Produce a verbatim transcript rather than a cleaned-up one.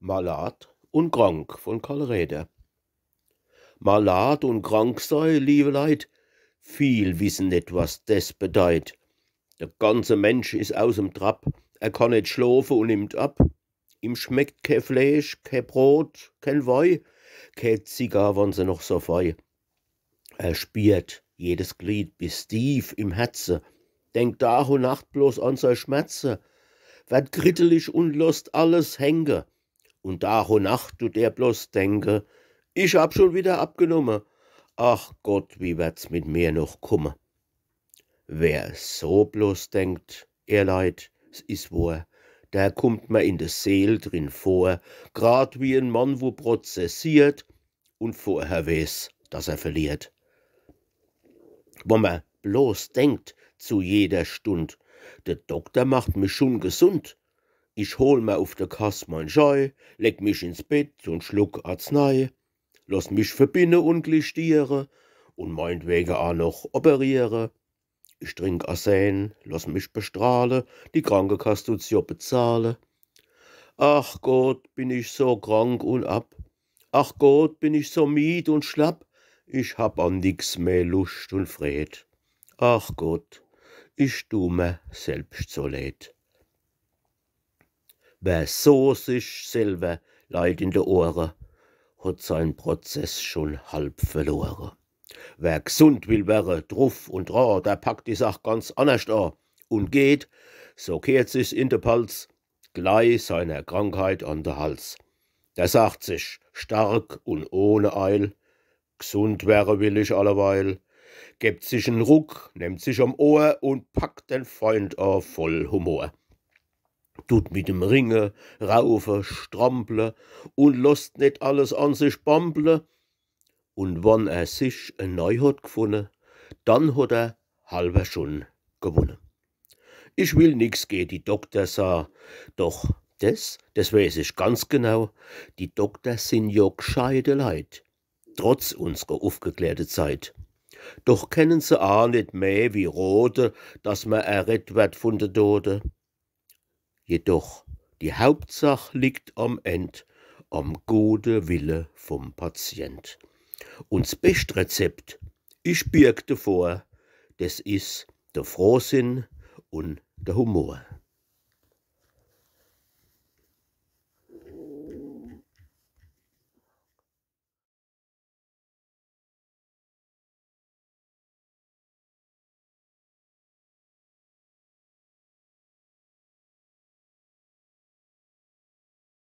Malad und krank von Karl Räder. Malad und krank sei, liebe Leit, viel wissen net, was des bedeit. Der ganze Mensch is aus em Trab, er kann net schlofe und nimmt ab. Ihm schmeckt ke Fleesch, ke Brot, ken Wei, ke Zigarr, wann se noch so fei. Er spiert jedes Glied bis tief im Herze, denkt Tag und Nacht bloß an sei Schmerze, werd krittelig und losst alles hänge. Und Tag und Nacht tut er bloß denke: „Ich hab schon wieder abgenumme. Ach Gott, wie werd's mit mir noch kumme?“ Wer so bloß denkt, ihr Leit, s is wohr, der kummt mer in de Seel drin vor, grad wie en Mann, wo prozessiert und vorher weeß, dass er verliert. Wann mer bloß denkt zu jeder Stund: „De Dokter macht mich schon gesund“, ich hol mer uf de Kass mein Schei, leg mich ins Bett und schluck Arznei, loss mich verbinne und glistiere und meintwege a noch operiere. Ich trink Arsen, loss mich bestrahle, die Krankekass tut's jo bezahle. Ach Gott, bin ich so krank und ab. Ach Gott, bin ich so mied und schlapp. Ich hab an nix mehr Luscht und Fred. Ach Gott, ich du mer selbst so leed. Wer so sich selber leit in de Ohre, hat sein Prozess schon halb verlore. Wer gsund will werre, druff und dra, der packt die Sach ganz annerscht a und geht, so kehrt sich's in de Palz, glei seiner Krankheit an de Hals. Der sagt sich stark und ohne Eil: „Gsund werre will ich alleweil.“ Gebt sich en Ruck, nemmt sich am Ohr und packt den Feind a voll Humor. Tut mit dem ringe, raufe, strample und losst net alles an sich bample. Und wann er sich e Neu hat gfunne, dann hat er halber schon gewunne. Ich will nix ge die Dokter sa, doch des, des weeß ich ganz genau, die Dokter sin jo gscheide Leit, trotz unsrer ufgeklärte Zeit. Doch kennen se a net mehr wie rode, dass mer errett werd vun de Tode. Jedoch, die Hauptsach liegt am End am gute Wille vom Patient. Und s bescht Rezept, ich birg devor, des is de Frohsinn und de Humor.